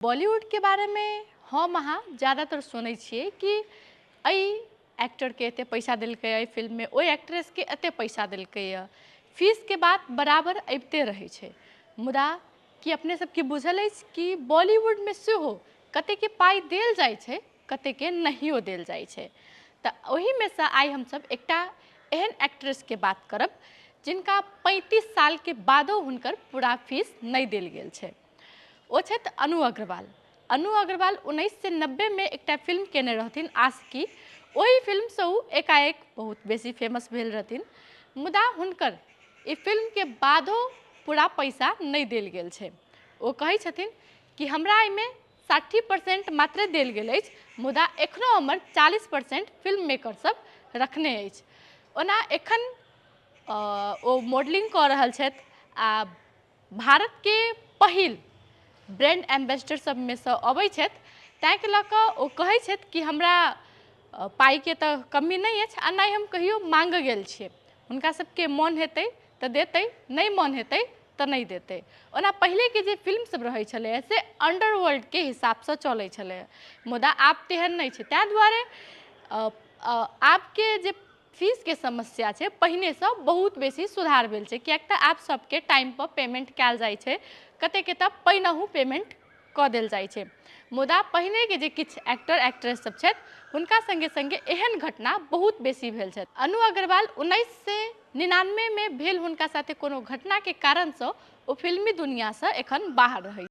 बॉलीवुडके बारेमे हम अहाँ ज्यादातर सुनै छियै कि एहि एक्टरके एतेक पैसा देलकै एहि फिल्ममे, ओहि एक्ट्रेसके एतेक पैसा देलकैए। फीसके बात बराबर अबिते रहै छै, मुदा की अपने सबके बुझल अछि कि बॉलीवुडमे सेहो कतेकके पाइ देल जाइ छै, कतेकके नहियो देल जाइ छै? तऽ ओहिमेसँ आइ हमसब एकटा एहन एक्ट्रेसके बात करब जिनका 35 सालके बादो हुनकर पूरा फीस नहि देल गेल छै। ओ छथि अनु अग्रवाल। अनु अग्रवाल 1990मे एकटा फिल्म केने रहथिन आशिकी। ओहि फिल्मसँ ओ एकाएक बहुत बेसी फेमस भेल रहथिन, मुदा हुनकर ई फिल्मके बादो पूरा पैसा नहि देल गेल छै। ओ कहै छथिन कि हमरा एहिमे 60% मात्रे देल गेल अछि, मुदा एखनो हमर 40% फिल्म मेकर सब रखने अछि। ओना एखन ओ मॉडलिंग कऽ रहल छथि आ भारतके पहिल ब्रांड एम्बेसडर सबमेसँ अबै छथि, ताहिके लऽ कऽ ओ कहै छथि कि हमरा पाइके तऽ कमी नहि अछि आ नहि हम कहियो माँगऽ गेल छियै। हुनका सबके मोन हेतै तऽ देतै, नहि मोन हेतै तऽ नहि देतै। ओना पहिलेके जे फिल्म सब रहै छलैए से अंडर वर्ल्डके हिसाबसँ चलै छलैए, मुदा आब तेहन नहि छै। ताहि दुआरे आबके जे फीसके समस्या छै, पहिनेसँ बहुत बेसी सुधार भेल छै, किएक तऽ आब सबके टाइमपर पेमेन्ट कयल जाइ छै, कतेकके तऽ पहिनहु पेमेन्ट कऽ देल जाइ छै। मुदा पहिनेके जे किछु एक्टर एक्ट्रेस सब छथि, हुनका सङ्गे सङ्गे एहन घटना बहुत बेसी भेल छथि। अनु अग्रवाल 1999मे भेल हुनका साथे कोनो घटनाके कारणसँ ओ फिल्मी दुनिआँसँ एखन बाहर रहै।